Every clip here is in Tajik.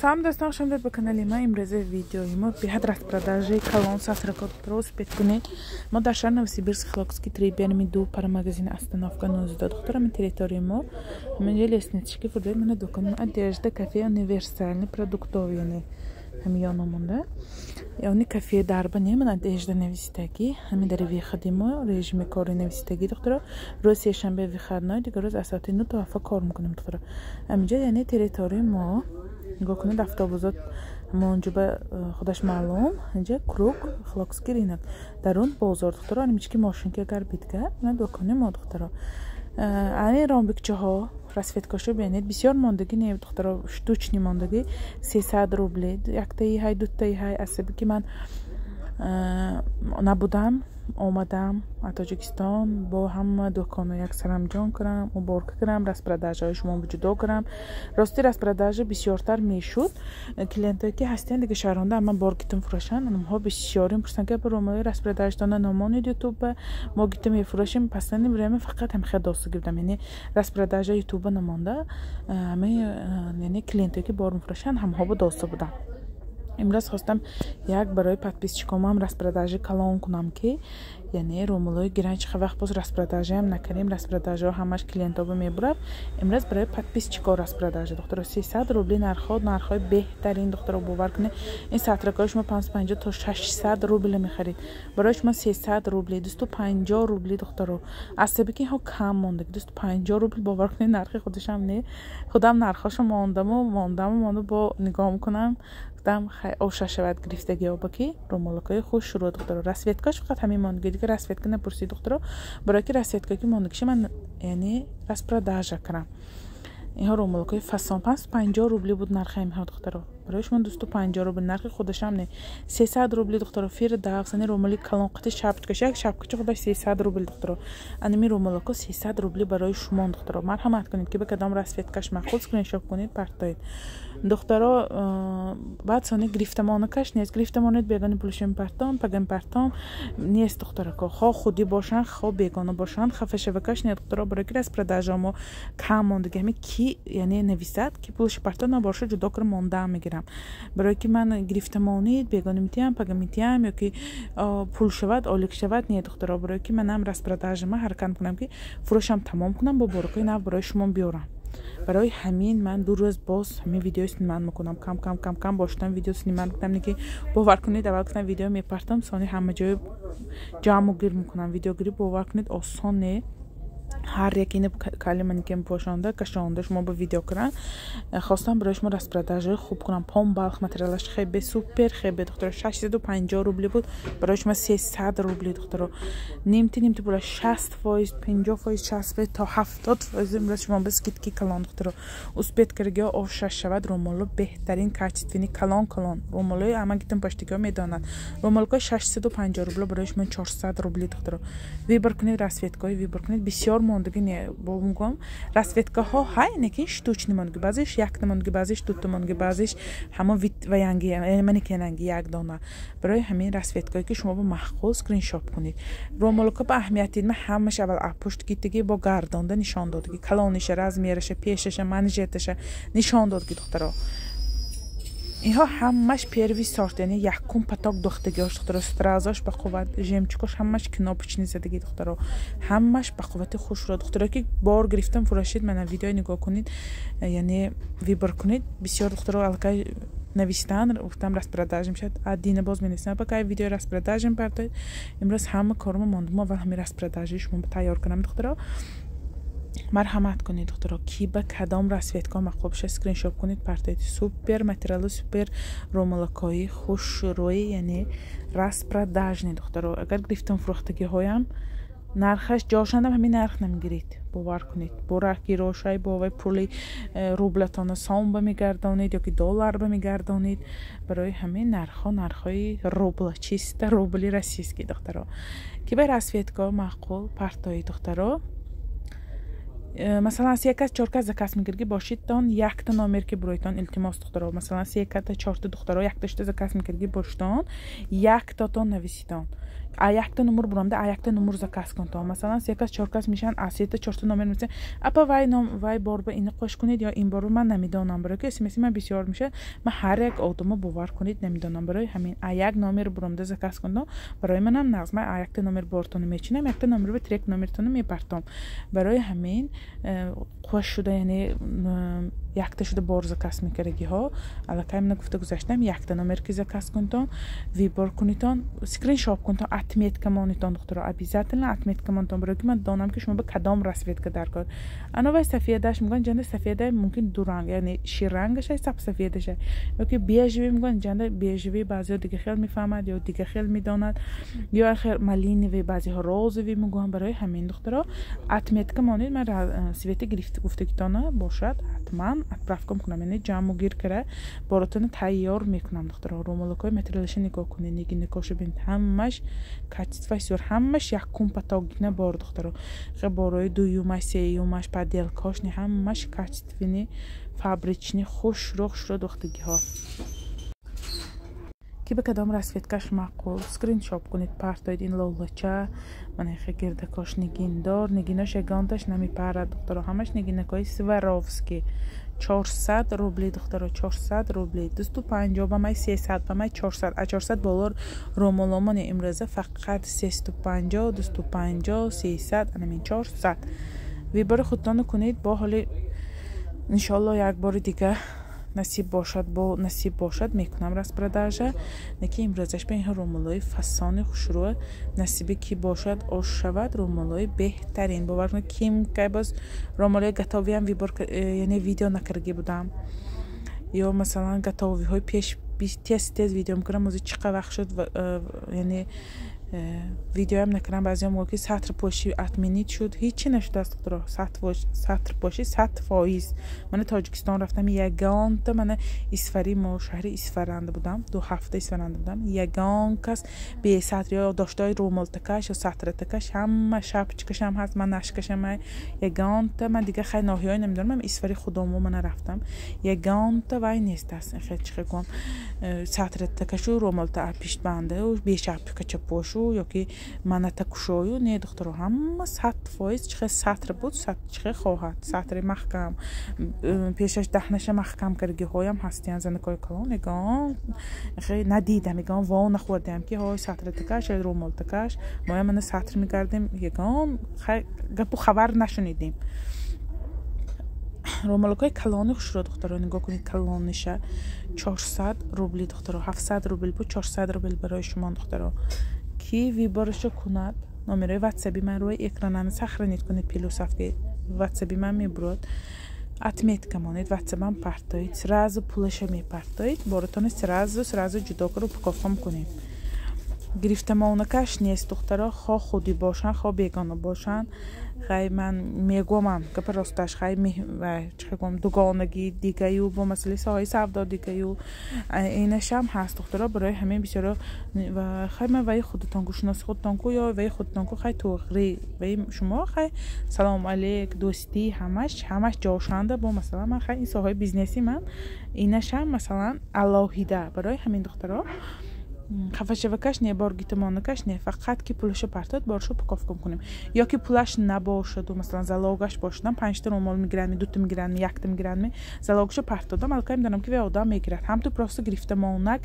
Салом, дӯстон, хуш омадед ба канали ма. Имрӯза видеои мо беҳад распродажаи калон сасракотро успеть кунед. Мо дар шаҳри Новосибирск, Хилокский 3, берми ду пара магазин, остановка 19, духтар, ҳамин территорияи мо. Ҳаминҷа лестнички фурдед, мана дукони одежда, кафе универсальный, продуктовый, яъне ҳамин ёно монда. Ёни кафе дарба не, ман одежда нависитагӣ, ҳамин дари выходи мо, режими кори нависитагӣ, духтаро. Рӯз сешанбе выходной, дигар рӯз аз соати 9 то 7 кор мекунем, духтаро. Ҳаминҷа, яъне территорияи мо, нигоҳ кунед, автобусот ҳамонҷоба худаш маълум. Инҷа круг, Хилокский рынок, дарун бозор, духтаро. Анимички мошинки агар бидга, мана дукони мо, духтаро. Ани ромбикчаҳо, расцветкашо бинед, бисёр мондагӣ не, духтаро, штучный мондагӣ, 300 рубли яктаи ҳай, дутаи ҳай. Асаби ки ман набудам, омадам аз Тоҷикистон, бо ҳама дуконо як сарамҷон кунам, уборка кунам, распродажаҳои шумо ҷудо кунам. Рости, распродажа бисёртар мешуд. Клиентое ки ҳастиян дига шаҳронда, ама бор гитум фурӯшанд, онҳо бисёрим пурсанд, ки ромаи распродажатона номонед ютуба, мо гитум мефурӯшем. Последнее время фақат ҳамихел доста гирдам, яъне распродажа ютуба намонда, ҳама, яъне клиентое ки бор мефурӯшанд, ҳамаҳо бо доста будам. Имрӯз хостам як барои подписчикомам распродажи калон кунам, ки яъне рӯмолои гиран. Чӣ вақт боз распродажаам накардем, распродажаҳо ҳамаш клиентоба мебурад. Имрӯз барои подписчико распродажа, духтаро, 300 рубли нархҳо, нархҳои беҳтарин, духтаро, бовар кунед. Ин сатракҳои шумо 550 то 600 рубля мехаред, барои шумо 300 рубли, 250 рубли, духтаро. Асаби ки инҳо кам мондаги, 250 рубл, бовар кунед, нархи худашам не. Худам нархҳошо мондаму мондаму монду, бо нигоҳ мекунам, гуфтам, оша шавад гирифтаги оба, ки румолакҳои хушрӯ, духтаро. Расцветкаш фақат ҳамин мондагӣ, дигар расцветка напурсид, духтаро, барои ки расцветка ки мондагиша ман, яъне распродажа кардам. Инҳо румолакҳои фасон, 550 рубли буд нархи инҳо, духтаро, барои шумо 250 рубл, нархи худашам не, 300 рубли, духтаро. Фирдавс, ани румоли калонқати, шапкаш, як шапкачи худаш 300 рубл, духтаро. Аними румолакҳо 300 рубли барои шумо, духтаро. Марҳамат кунед, ки ба кадом расцветкаш махсус скриншот кунед, партоед, духтаро. Баъд сони гирифтамонакаш нест, гирифтамонед, бегони пулашон партом, паган партом нест, духтарако. Хо худӣ бошанд, хо бегона бошанд, хафашавакаш не, духтаро, барои ки распродажа мо кам мондаги. Ҳами ки, яъне нависад, ки пулаши парто набоша, ҷудо кара мондаам мегирам, барои ки ман гирифтамонид, бегони митиям, пага митиям, ё ки пул шавад, олик шавад, не, духтаро, барои ки манам распродажама ҳаракат мекунам, ки фурӯшам тамом кунам, бо боракҳои нав барои шумо биёрам. Барои ҳамин ман 2 рӯз боз ҳамин видео снимать мекунам, кам кам кам кам боштам видео снимать мекунам. Ки бовар кунед, аввал гуфтам видео мепартам, сони ҳама ҷои ҷамъу гир мекунам. Видеогирӣ, бовар кунед, осон не. Ҳар як ина кали манекен пошонда, кашонда шумо ба видео кунам. Хостам барои шумо распродажаи хуб кунам. Помбалх, материалаш хебе супер хебе, духтаро, 650 рубли буд, барои шумо 300 рубли, духтаро. Нимти нимти була, 60%, 50%, 60% то 70% имрӯз шумо ба скидки калон, духтаро. Успеть каргиҳо, оша шавад. Румоло беҳтарин, качественный, калон калон румолои, ҳама гитам паштигиҳо медонад. Румолкои 650 рубла барои шумо 400 рубли, духтаро. Выбор кунед, расцветкаҳои выбор кунед, бисёр мондагӣ не, бо мегӯям, расцветкаҳо ҳай, лекин штучный мондагӣ, баъзеш якта мондагӣ, баъзеш дута мондагӣ, баъзеш ҳамон ваянги манекенанги як дона. Барои ҳамин расцветкое ки шумо ба маъқул, скриншот кунед. Ромолока ба аҳамияти ма ҳамаш аввал пушт гитагӣ, бо гардонда нишон додагӣ, калониша, размераша, пешаша, манжеташа нишон додагӣ, духтаро. Инҳо ҳамаш первый сорт, яъне якум поток духтагиҳош, духтаро. Стразош ба қувват, жемчугош ҳамаш кнопочный задагӣ, духтаро, ҳамаш ба қуввати хушро. Духтаро, ки бор гирифтам фурӯшид, мана видео нигоҳ кунед, яъне выбор кунед. Бисёр духтаро аллакай навистан, гуфтам, распродажа мешавад. Дина боз менависам, бакай видеои распродажам партоед. Имрӯз ҳама кормо мондум, аввал ҳами распродажаи шумо тайёр кунам, духтаро. Марҳамат кунед, духтаро, ки ба кадом расцветка мақбул бошад, скриншот кунед, партоед. Супер материалу, супер румолакҳои хушрӯи, яъне распродажный, духтаро. Агар гирифтам фурӯхтагиҳоям, нархаш ҷошандам ҳамин нарх намегиред, бовар кунед. Бо раҳгирошай, бо вай пули рублатона сом ба мегардонед ё ки доллар ба мегардонед. Барои ҳамин нархҳо нархҳои рубла, чисто рубли российский, духтаро. Ки ба расцветка маъқул, партои, духтаро. Масалан, се кас, чор кас заказ мекардагӣ бошидтон, якта номер ки буройтон, илтимос, духтаро. Масалан, се ката, чорта духтаро якташта заказ мекардагӣ бошитон, яктатон нависитон, а якта номер бурамда, а якта номер заказ кунтон. Масалан, се кас, чор кас мешаванд, а сета, чорта номер меса, апа, вай ном, вай борба ини қош кунед ё ин борба, ман намедонам, барои ки смси ман бисёр мешавад. Ман ҳар як одама, бовар кунед, намедонам. Барои ҳамин а як номер бурамда заказ кунтон, барои манам нағз. Ман а якта номер бортоно мечинам, якта номер ба трек номертоно мепартом. Барои ҳамин қош шуда, яъне якта шуда бор заказ мекардагиҳо, аллакай мана гуфта гузаштам, якта номер ки заказ кунтон, выбор кунитон, скриншот кунтон, отметка монитон, духтаро, обязательно отметка монитон, барои ки ман донам, ки шумо ба кадом расцветка дар кор. Ана вай сафедаш мегӯянд, ҷанда сафеда мумкин дуранг, яъне ширрангашай, сапсафедашай ёки бежевый мегӯянд, ҷанда бежевый баъзеҳо дига хел мефаҳмад ё дига хел медонад, ё ахир малиновый, баъзеҳо розовый мегӯянд. Барои ҳамин, духтаро, отметка монед. Ман цвети гирифта гуфтагитона бошад, ҳатман отправка мекунам, яъне ҷамъу гир кара боротона тайёр мекунам. Духтаро, румолакҳои материалаша нигоҳ кунед, нигинакоша бинед, ҳамаш качествоаш зӯр, ҳамаш якум поток гина бор, духтаро. Борои дуюмаш, сеюмаш, подделкаош не, ҳамаш качественный, фабричный, хушрӯ, хушрӯ духтагиҳо. Ки ба кадом расцветкаш маъқул, скриншот кунед, партоед. Ин лолача манехе гирдакош нигиндор, нигинош ягонташ намепарад, духтаро, ҳамаш нигинакҳои Сваровски. 400 рубли, духтаро, 400 рубли. 250 ба май, 300 ба май, 400, а 400 болор румоломони имрӯза фақат 350, 250, 300, анамин 400. Выбори худтонро кунед. Бо ҳоли иншоалло як бори дига насиб бошад, бо насиб бошад, мекунам распродажа. Неки имрӯзаш ба инҳо румолои фасони хушрӯ, насибе ки бошад, ош шавад. Румолои беҳтарин, бовар кунед, ким кай боз румолои готовыйам выбор, яъне видео накардагӣ будам ё масалан готовыйҳои пеш тез тез видео мекунам. Ози чӣ қа вақт шуд, яъне видеоям накардам. Баъзеҳо мегӯяд, ки сатр пошӣ отменить шуд. Ҳичи нашудааст, духтаро, сатр пошӣ 100%. Мана Тоҷикистон рафтам, ягонта, мана Исфари, мо шаҳри Исфаранда будам, 2 ҳафта Исфаранда будам, ягон кас бесатр ё доштаи румолтакаш ё сатратакаш, ҳама шапочкашам ҳаст, ман нашкашам ягонта. Ман дига хай ноҳияҳое намедонам, Исфари худомо мана рафтам, ягонта вай нест аст, чӣ гӯям, сатратакашу румолта пиштбандаю бешапкачапошу ёки маната кушою не, духтаро, ҳама 100%. Чихе сатр буд, чихе хоҳад, сатри маҳкам, пешаш даҳнаша маҳкам кардагиҳоям ҳастиян, занакои калон. Ягон надидам, ягон во нахӯрдем, ки ҳой сатратакаш ё румолтакаш. Моя мана сатр мегардем, ягон гапу хабар нашунидем. Румолакҳои калони хушро, духтаро, нигоҳ кунед, калониша 400 рубли, духтаро, 700 рубл буд, 400 рубл барои шумо. Духтаро, ки выборашо кунад, номерои ватсаби ман рӯи экранам, сохранить кунед, плюсав ки ватсаби ман мебурад, отметка монед, ватсабам партоед, сразу пулаша мепартоед, боротона сразу сразу ҷудо кар, упаковка кунем. Гирифтамонакаш нест, духтаро, хо худӣ бошанд, хо бегона бошанд. Хай, ман мегӯмам гапа росташ, хай, чӣ гӯям, дугонагӣ дигаю, бо масъалаи соҳаи савдо дигаю, инашам ҳаст, духтаро. Барои ҳамин бисёро ва хай, ман ваи худатон ку, шуноси худатон ку ё ваи худатон ку, хай, туғри ваи шумо, хай, салому алейк, дӯстӣ, ҳамаш ҳамаш ҷошанда. Бо масалан, ман хай ин соҳаи бизнеси ман инашам масалан алоҳида. Барои ҳамин, духтаро, хафашавакаш не, бор гитамонакаш не, фақат ки пулаша партод, боршо упаковка кунем. Ё ки пулаш набошаду, масалан, залогаш бошадам, панҷта румол мегирандми, дута мегирандми, якта мегирандми, залогашо партодам, аллакай медонам, ки вай одам мегирад. Ҳамту просто гирифтамонак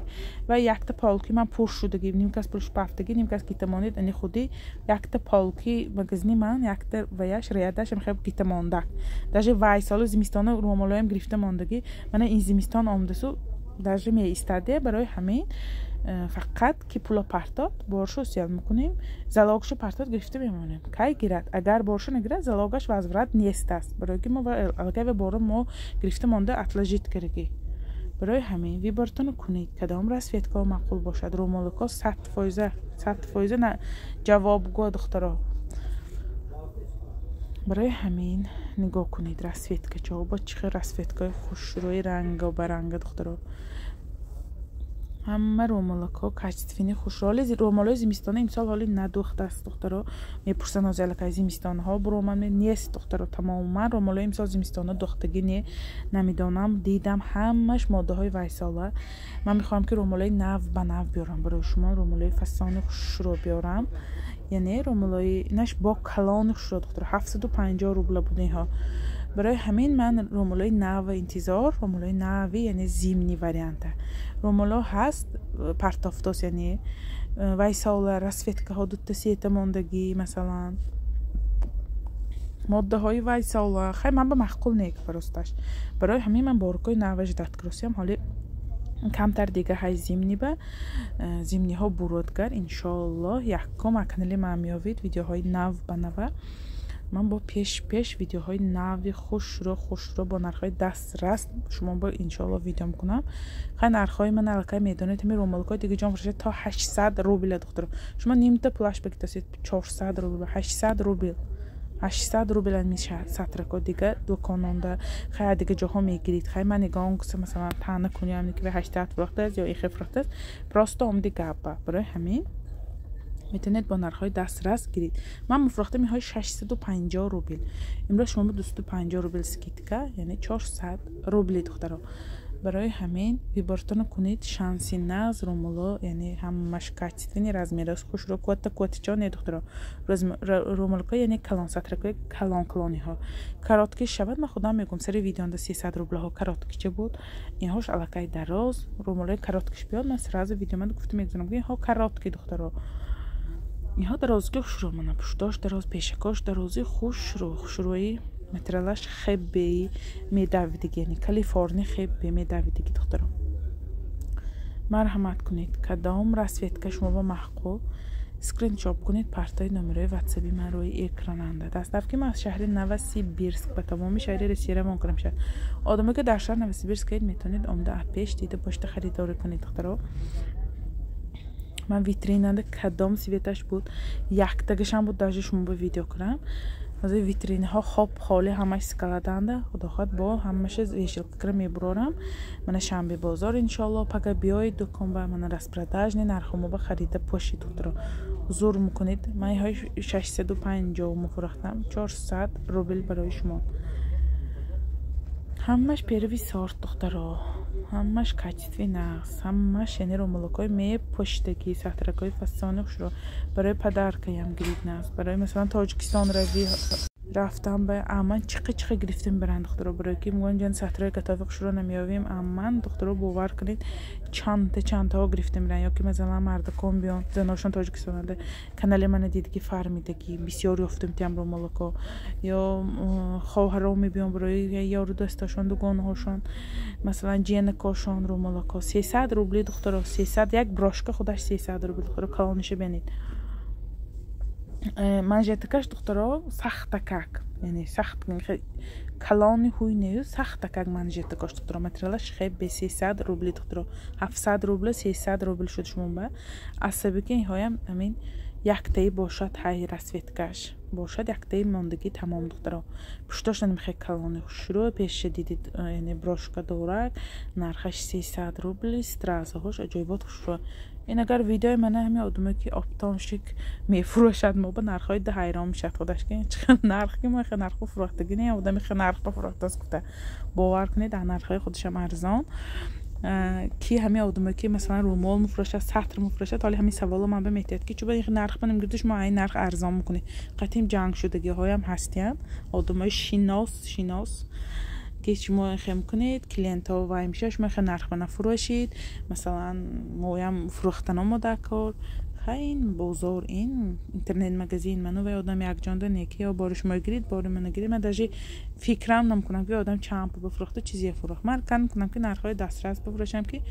ва якта полки ман пур шудагӣ, нимкас пулаш пафтагӣ, нимкас гитамонид, ани худи якта полки магазини ман, якта ваяш рядаш хеб гитамондак. Даже вай солу зимистона румолоям гирифта мондагӣ, мана ин зимистон омадасу даже меистаде. Барои ҳамин фақат ки пула партод, боршо сел мекунем, залогшо партод, гирифта мемонем. Кай гирад? Агар боршо нагирад, залогаш возврат нест аст, барои ки мо аллакай боро мо гирифта монда, отложить кардагӣ. Барои ҳамин выбортонро кунед, кадом расцветкао маъқул бошад. Румолико 100%, 100% на ҷавобгӯ, духтаро. Барои ҳамин нигоҳ кунед расцветкачо, бо чӣ хел расцветкаи хушрӯи ранго баранга, духтаро. Ҳама рӯмолакҳо качественный, хушро. Ҳоли рӯмолҳои зимистона имсол ҳоли надӯхтааст, духтаро. Мепурсанд ҳозир аллакай, зимистонаҳо буромад нест, духтаро. Тамоман рӯмолҳои имсол зимистона дӯхтагӣ не, намедонам. Дидам, ҳамаш моддаҳои вайсола. Ман мехоҳам, ки рӯмолҳои нав ба нав биёрам барои шумо, рӯмолҳои фасони хушро биёрам, яъне рӯмолҳои инаш бо калони хушро, духтаро, 750 рубла буд инҳо. Барои ҳамин ман рӯмолҳои нава интизор, рӯмолҳои нави, яъне зимний варианта рӯмолҳо ҳаст, партофтос, яъне вайсола, расцветкаҳо дута сета мондагӣ, масалан, моддаҳои вайсола. Хай, ман ба маъқул не росташ. Барои ҳамин ман борукои нава ждать кардосиям. Ҳоли камтар дига ҳай зимний ба зимниҳо буродгар, иншоаллоҳ, якум а канали ман меёвид видеоҳои нав ба нава. Ман бо пеш пеш видеоҳои нави хушро хушро бо нархҳои дастрас шумо бо, иншоаллоҳ, видео мекунам. Хай, нархҳои ман аллакай медонед. Ҳамин рӯмолкҳои дига ҷон фурӯшад то 800 рубля, духтаро. Шумо нимта пулаш бигитасед, 400 рубл, 800 рубл, 800 рубл меша сатрако дига дукононда. Хай, дига ҷоҳо мегирид. Хай, ман нигоҳ масалан таъна куням, ки 800 фурӯхтааст ё ихе фурӯхтааст, просто омди гапа. Барои ҳамин метавонед бо нархҳои дастрас гирид. Ман муфурӯхтам инҳои 650 рубл, имрӯз шумо 250 рубл скидка, яъне 400 рубли, духтаро. Барои ҳамин выбортонро кунед, шанси нағз рӯмоло, яъне ҳамаш качественный, размераш хушро, куатта куатичо не, духтаро. Рӯмолкҳо, яъне калон, сатракҳои калон калониҳо короткий шавад, ман худам мегӯям, сари видеонда 300 рублаҳо короткийча буд, инҳош аллакай дароз. Рӯмолҳои короткийш биёд, ман сразу видеомада гуфта мегузорам, ки инҳо короткий, духтаро, инҳо дарозги хушро. Мана, пуштош дароз, пешакош дарози, хушрӯ, хушрӯи материалаш хебеи медавидиги, яъне Калифорни хебе медавидиги, духтаро. Марҳамат кунед, кадом расцветка шумо ба маъқул, скриншот кунед, партои. Номерои ватсаби ман рӯи экрананда. Доставки ман аз шаҳри Новосибирск ба тамоми шаҳри Россия равон карда мешавад. Одаме ки дар шаҳр Новосибирск аед, метавонед омда пеш дида пошта харидорӣ кунед, духтаро. Ман витринада кадом цветаш буд, яктагашам буд, даже шумо ба видео кунам. Ҳозир витринаҳо хоб холӣ, ҳамаш складанда. Худо хоҳад, бо ҳамаша вешалка кара мебурорам. Мана, шанбе бозор, иншоалло, пага биёед дукон ба мана, распродажный нархҳомо ба харида пошид, духтаро, зур мекунед. Ман инҳои 650 мефурӯхтам, 400 рубл барои шумо. Ҳамаш первый сорт, духтаро, ҳамаш качествои нағз, ҳамаш, яъне рӯмолакҳои мепӯштагӣ, сатракҳои фасони хушро. Барои подаркаям гирид нағз, барои масалан Тоҷикистон рави рафтам ба аман чиқи чиқи гирифтем баранд, духтаро. Барои ки мегӯянд, ҷан сатраи готовый хушро намеёвем. Аман, духтаро, бовар кунед, чандта чандтаҳо гирифта меранд. Ё ки масалан мардакон биён, заношон тоҷикистонада канали мана дидагӣ, фармидагӣ, бисёр ёфтем тиам рӯмолакҳо. Ё хоҳаро мебиён, барои ёру дӯсташон, дугонаҳошон, масалан ҷиянакошон рӯмолакҳо 300 рубли, духтаро, 300. Як брошка худаш 300 рубл, духтаро, калониша бинед. Манжетакаш, духтаро, сахтакак, яъне сахт калони ҳуй нею, сахтакак манжетакош, духтаро, материалаш хебе, 300 рубли, духтаро, 700 рубла 300 рубл шуд шумо ба. Асаби ки инҳоям амин яктаи бошад, ҳай расцветкаш бошад, яктаи мондагӣ, тамом, духтаро. Пуштош намехе калони хушрӯ, пеша дидид, яъне брошка дорад, нархаш 300 рубли, стразаҳош аҷоибот хушрӯ. Ин агар видеои мана ҳамин одаме ки оптовщик мефурӯшад, мо ба нархҳои да ҳайрон мешавад худаш, ки чӣ хел нарх, ки мо хел нархҳо фурӯхтагӣ не, одами хел нарх ба фурӯхтааст гуфта. Бовар кунед, дар нархҳои худашам арзон. Ки ҳамин одаме ки масалан рӯмол мефурӯшад, сатр мефурӯшад, ҳоли ҳамин саволо ман ба метиҳад, ки чӯба ин нарх ба намегирди, шумо айн нарх арзон мекунед. Қатъим ҷанг шудагиҳоям ҳастиянд, одамои шинос шинос, ки шумо хем кунед, клиентҳо вай мешавад, шумо хел нарх ба нафурӯшед, масалан моям фурӯхтан омода кор. Хай, ин бозор, ин интернет магазин, ману вай одам якҷонда не, ки ё бори шумо гирид, бори мана гирид. Ман даже фикрам намекунам, ки одам чанд пул бифурӯхта, чизе фурӯхт. Ман ҳаракат мекунам, ки нархҳои дастрас бифурӯшам, ки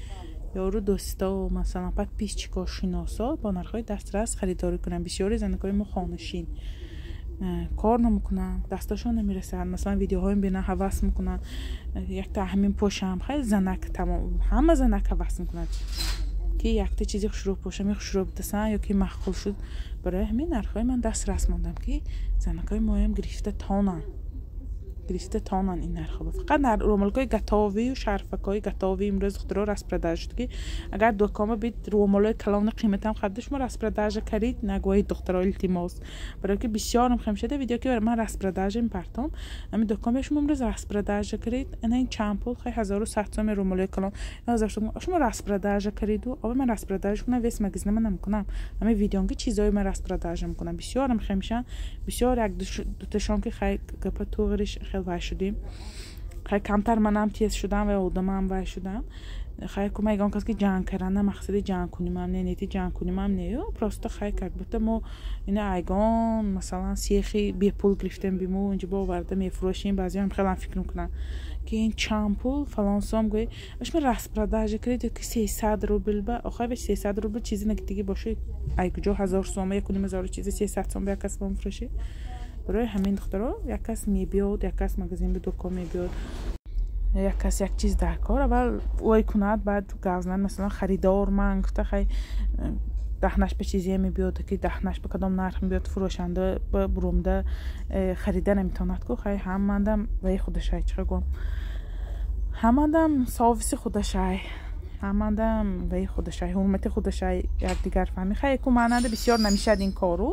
ёру дӯсто, масалан подписчико, шиносо бо нархҳои дастрас харидорӣ кунанд. Бисёри занакҳои мо хонашин, кор намекунанд, дасташон намерасад. Масалан, видеоҳоям бинанд, ҳавас мекунанд, якта ҳамин пошам. Хай, занак тамом, ҳама занак ҳавас мекунад, ки якта чизи хушрӯ пошам, хушрӯ бидасан ё ки маъқул шуд. Барои ҳамин нархҳои ман дастрас мондам, ки занакҳои моям гирифта тонанд. Гирифта тонан ин нархо. Фақат рӯмолкои готовию шарфакҳои готовый имрӯз, духтаро, распродажа шуд, ки агар дуконба бид, рӯмолои калони қиматам харида, шумо распродажа карид нагӯед, духтаро, илтимос. Барое ки бисёрам хем шуда видео, ки ман распродажа мепартом, ҳамин дукон шумо имрӯз распродажа карид, ина ин чанд пул? Хай, 1100 соми рӯмолои калон шумо распродажа кариду. Оба ман распродажа кунам, весь магазинама намекунам. Ҳамин видеон ки чизҳои ман распродажа мекунам, бисёрам хемшан, бисёр як дуташон ки хай гапа туғриш хел вай шудем. Хай, камтар манам тез шудам ва одамам вай шудам. Хай, кума ягон кас ки ҷанг карана, мақсади ҷанг кунимам не, нети ҷанг кунимам не, просто хай, как будто мо ина айгон, масалан, сехи бепул гирифтем биму инҷо боварда мефурӯшем. Баъзеам хелам фикр мекунанд, ки ин чанд пул, фалон сом гӯй, шумо распродажа кардед ки 300 рубл ба. Охай, ве 300 рубл чизи нагитиги боши, ай куҷо 1000 сома, 1500 чизи 300 сом ба як кас мефурӯшӣ? Барои ҳамин, духтаро, як кас мебиёд, як кас магазин ба дукон мебиёд, як кас як чиз дар кор, аввал ой кунад, баъд газнад. Масалан, харидор ман гуфта, хай, даҳнаш ба чизе мебиёд, ки даҳнаш ба кадом нарх мебиёд, фурӯшанда ба бурумда харида наметавонад ку. Хай, ҳамандам ваи худашай, чиқа гӯм, ҳамандам совиси худашай, ҳамандам ваи худашай, ҳурмати худашай, якдигар фаҳми. Хай, ку маънада бисёр намешад ин кору.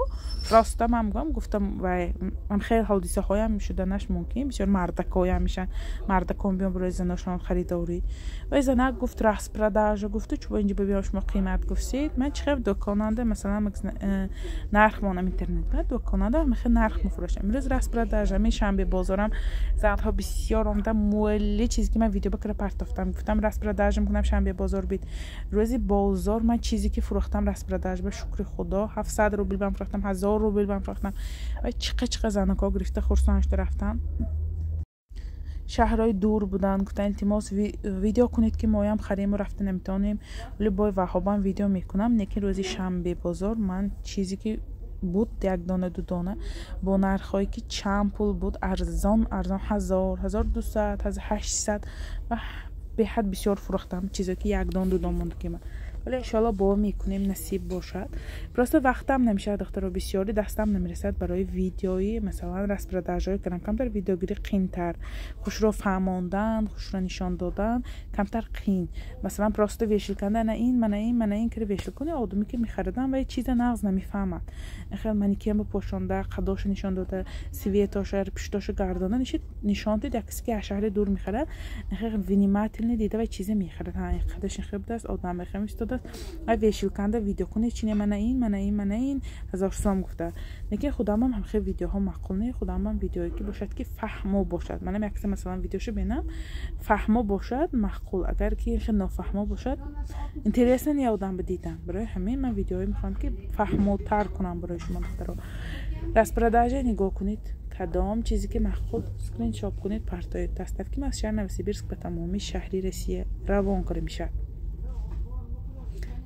Просто ман мегӯям, гуфтам, вай ман хеле ҳодисаҳоям шуданаш мумкин, бисёр мардакоям мешан, мардакон биён барои заношон харидорӣ. Вай занак гуфт распродажа гуфту, чӯ инҷо бибиём, шумо қимат гуфтед. Ман чӣ хел дуконанда, масалан, нарх монам интернет ба дуконанда мехел нарх мефурӯшам. Имрӯз распродажа, ҳамин шанбе бозорам занҳо бисёр омада, муалли чизе ки ман видео бакара партофтам, гуфтам распродажа мекунам шанбе бозор бид. Рӯзи бозор ман чизе ки фурӯхтам распродажа, ба шукри Худо, 700 рубл бам фурӯхтам, 1000 рубл бам фурӯхтам. Ва чиқа чиқа занакҳо гирифта хурсанд шуда рафтан. Шаҳрҳои дур буданд, гуфтан, илтимос, видео кунед, ки моям хариму рафта наметавонем. Вале бой ваҳобам видео мекунам. Лекин рӯзи шанбе бозор ман чизе ки буд, як дона, ду дона, бо нархҳое ки чанд пул буд, арзон арзон, 1000, 1200, 800 ва беҳад бисёр фурӯхтам чизе ки як дон, ду дон монда ки ман. Вале иншоалло бо мекунем, насиб бошад. Просто вақтам намешавад, духтаро, бисёри дастам намерасад барои видеои, масалан, распродажаҳои кардам. Камтар видеогирӣ қиинтар, хушро фаҳмондан, хушро нишон додан камтар қиин. Масалан, просто вешалканда, ана ин, мана ин, мана ин кири вешал куни, одаме ки мехаридам ва чиза нағз намефаҳмад. Хел манекен бипошонда, қадоша нишон дода, цветоша, пуштоша гардонда нишон дид, як касе ки аз шаҳри дур мехарад, хел внимательно дида ва чизе мехарад. Қадаш хел будааст, одам мехем истодааст ва вешалканда видео кунед, чине, мана ин, мана ин, мана ин 1000 сом гуфта. Лекин худамам ҳам хел видеоҳо маъқул не. Худамам видеое ки бошад, ки фаҳмо бошад. Манам якса, масалан, видеошо бинам, фаҳмо бошад, маъқул. Агар ки хел нофаҳмо бошад, интересно не одам бидидан. Барои ҳамин ман видеое мехоҳам, ки фаҳмотар кунам барои шумо, духтаро. Распродажа нигоҳ кунед, кадом чизе ки маъқул, скриншот кунед, партоед. Доставки аз шаҳри Новосибирск ба тамоми шаҳри Россия равон карда мешавад.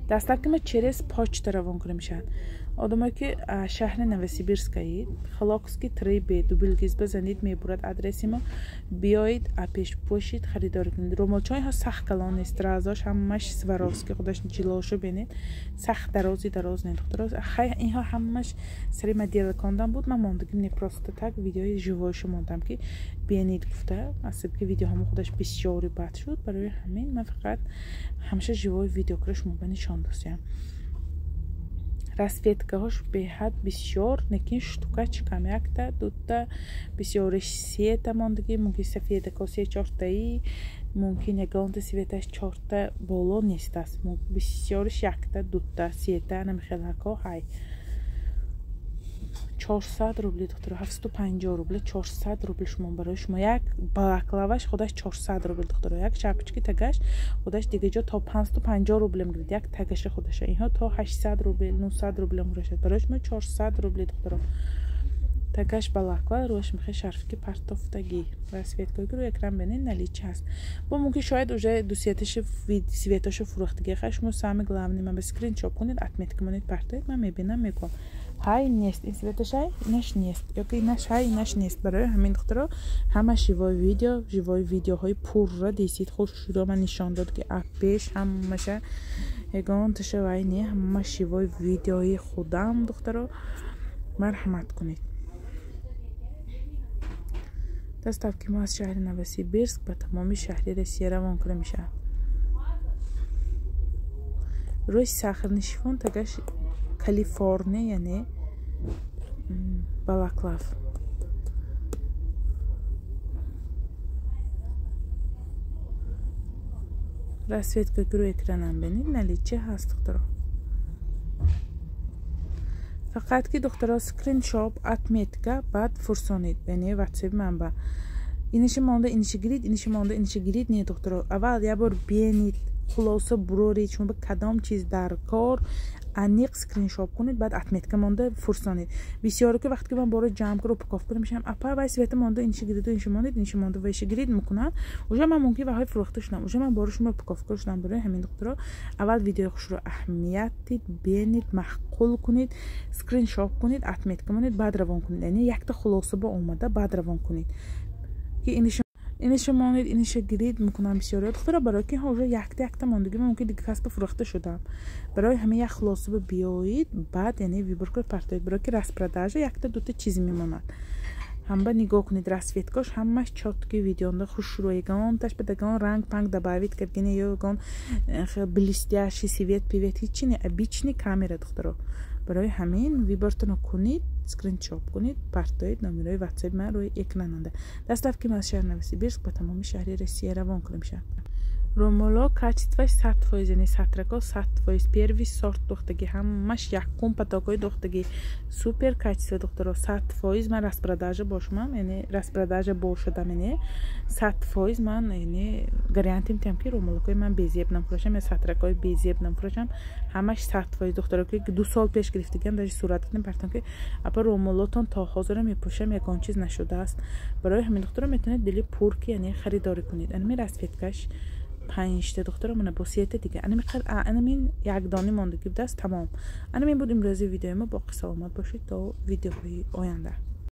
Доставки ма через почта равон карда мешавад. Одамое ки шаҳри Новосибирскаид, Хилокский 3Б, дубльгиз бизанед, мебурад адреси мо. Биёед, апеш пошид, харидорӣ кунед. Румолчоиҳо сахт калон нест, стразош ҳамаш Сваровски, худаш ҷилошо бинед, сахт дарози дароз не, духтаро. Хай, инҳо ҳамаш сари моделкондан буд, ман мондагим не, просто так видеои живойшо мондам, ки бинед гуфта. Асиб ки видеоҳамо худаш бисёри бад шуд, барои ҳамин ман фақат ҳамеша живой видео кара шумо ба нишон досиям. Расцветкаҳош беҳад бисёр, лекин штукач кам, якта, дута, бисёриш сета мондагӣ. Мумкин сафедако се чортаи, мумкин ягонта цветаш чорта боло нестаст, бисёриш якта, дута, сета, намихелако. Ҳай, 400 рубли, духтаро, 750 рубли, 400 рубл шумо барои шумо. Як балаклаваш худаш 400 рубл, духтаро. Як шапочки тагаш худаш дига ҷо то 550 рубл мегирад, як тагаша худаша. Инҳо то 800 рубл, 900 рубл мефурӯшад, барои шумо 400 рубли, духтаро. Тагаш балаква, рӯяш мехе шарфики партофтагӣ. Расцветкое ки рӯи экран бинед, наличии ҳаст. Бо мумкин шояд уже дусеташи цветошо фурӯхтагӣ. Хай, шумо самое главное ман ба скриншот кунед, отметка монед, партоед, ман мебинам, мегӯям, ҳай, нест ин цветаш, ҳай, инаш нест, ёки инаш ҳай, инаш нест. Барои ҳамин, духтаро, ҳама живой видео, живой видеоҳои пурра дисид, хушро ман нишон дод, ки апеш ҳамаша ягонташа вай не, ҳама живой видеои худам. Духтаро, марҳамат кунед. Доставки мо аз шаҳри Новосибирск ба тамоми шаҳри Россия равон карда мешавад. Рӯи сахарный шифон тагаш Калифорния, яъне балаклав. Расцветка рӯи экранам бинед, наличие ҳаст, духтаро. Фақат ки, духтаро, скриншот, отметка, баъд фурсонед, яъне ватсапи ман ба иниша монда, иниша гирид, иниша монда, иниша гирид. Не, духтаро, аввал як бор бинед, хулоса буроред, шумо ба кадом чиз дар кор, аниқ скриншот кунед, баъд отметка монда фурсонед. Бисёре ки вақте ки ман бора ҷамъ кунам, упаковка кунам, мешавам: «Апа, вай света монда, иниша гириду, иниша монед, иниша монда, вайша гирид», мекунанд. Уже ман мумкин ваҳои фурӯхта шудам, уже ман бора шумо упаковка шудам. Барои ҳамин, духтаро, аввал видеои хушро аҳамият дид, бинед, маъқул кунед, скриншот кунед, отметка монед, баъд равон кунед. Яъне якта хулоса ба омада, баъд равон кунед, ки иниша монед, иниша гирид мекунам бисёриҳо, духтаро, барои ки уже якта якта мондагӣ, мумкин дига касба фурӯхта шудам. Барои ҳамин як хулоса биёед, баъд яъне выбор кунед, партоед, барои ки распродажа якта дута чиз мемонад. Ҳамба нигоҳ кунед, расцветкош ҳамаш чёткий, видеонда хушрӯ, ягонташ ба ягон ранг панг добавить кардгине ё ягон блестящий свет пивет, ҳичи не, обычный камера, духтаро. Барои ҳамин выбортонро кунед, скриншот кунед, партоед. Номерои ватсапи ман рӯи экрананда. Доставки мо аз шаҳри Новосибирск ба тамоми шаҳри Россия равон карда мешавад. Румоло качествош 100%, яъне сатрако 100% первый сорт духтагӣ, ҳамаш якум потокҳои духтагӣ, супер качество, духтаро, 100%. Ман распродажа бошумам, яъне распродажа бошадам, яъне 100% ман яъне гарантия метиҳам, ки румолокои ман безеб намфурӯшам ё сатракҳои безеб намфурӯшам. Ҳамаш 100%, духтаро, ки 2 сол пеш гирифтагиам, даже сурат кардем, партам, ки апа, румолотон то ҳозира мепӯшам, ягон чиз нашудааст. Барои ҳамин, духтаро, метавонед дили пур ки яъне харидорӣ кунед. Анами расцветкаш панҷта, духтаро, мана бо сета дига, анамин якдонӣ мондагӣ будааст, тамом. Анамин буд имрӯзи видеои мо. Боқӣ саломат бошед то видеоҳои оянда.